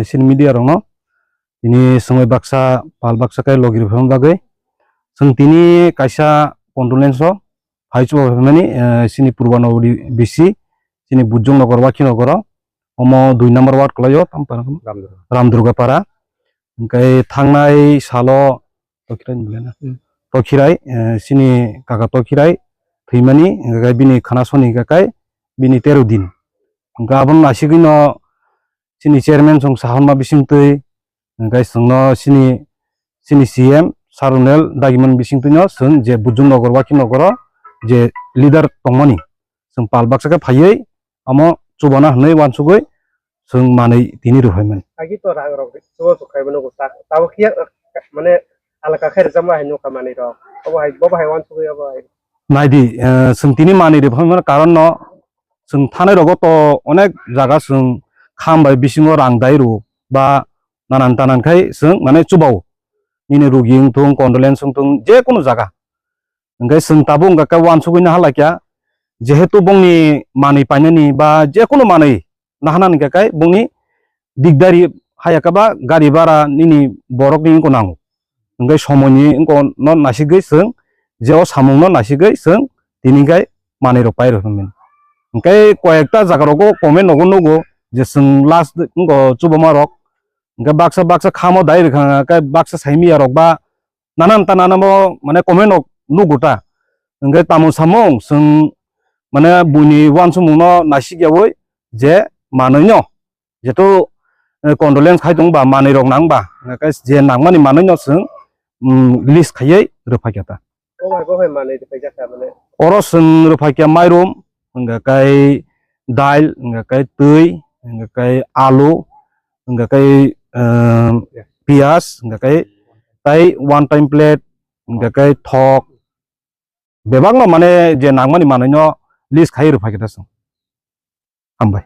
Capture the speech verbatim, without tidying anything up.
Chini media rokno tini swngwi baksa pal baksa khe logi rwphano bagwi chwng tini kaisa condolence o phai chuba phaimani, eh, chini Purbanogori B C, chini Bujong Nogor, Wakhi Nogoro, omo dui number ward kwlaio, tamo para khe? Ramdurga. Ramdurga para. Hwnkhe thangnai salo Tokhirai ni bwlai na? Hmm. Tokhirai, eh, chini kaka Tokhirai thwimani, hwnkhe bini khana soni hwnkhe bini tero din. Hwnkhe abono nasigwino chini chairman chwng sahorma bisingtwi, hwnkhe chwngno chini, chini C M Sarunel dagimani bisingtwino chwng je Bujong Nogor, Wakhi Nogoro je leader tongmani, chwng pal baksa khe phaiwi omo chubana hwnwi uansugwi chwng manwi tini rwphaimani. Agi to rang rok chuba chukhai mano ta, tabo kiya, mane alaka khe rijama hai nukha manwi rok. Obo hai, bobo hai uansugwi obo hai. Naidi, eh, chwng tini manwi rwphaimani karon no chwng thanai rogo to onek jaga chwng kham bai bisingo rang dai rw ba nanan tanan khai chwng mane chubao. Nini rugi wngthung, condolence wngthung, je kunu jaga. Hwnkhe chwng tabuk hwnkha khe uansugwi naha laikha, jehetu bongni manwi painani ba jekunu manwi nahanani hwnkha khe bongni dikdari haya khe ba gari bara nini borokni wngkha nango. Hwnkhe somoini wngkha no nasigwi chwng je o samungno nasigwi chwng tini hwnkhe manwi rok pai rw hwnwi. Hwnkhe koyekta jaga rogo comment nogo nugo je chwng last wngkha chubama rok. Hwnkhe baksa baksa khamo dai rwkha khe baksa saimiya rok ba nanan ta nanamo mane comment rok nugo ta. Hwnkhe tamo samung chwng mane buini uansukmungno naisik yaui je manwino jeto, eh, condolence khai tong ba manwi rok nang ba, hwnkhe je nangmani manwino chwng, mm, list khaiwi rwphai kha ta. Bo hai, bo hai manwi rwphai kha mane? Oro chwng rwphai kha mairum, hwnkhe kai dal, hwnkhe kai twi, hwnkhe kai alu, hwnkhe kai, eh, piyaj, hwnkhe kai tai one time plate, hwnkhe kai thok, bebakno mane je nangmani manwino list khai rwphai khe ta chwng. Hambai.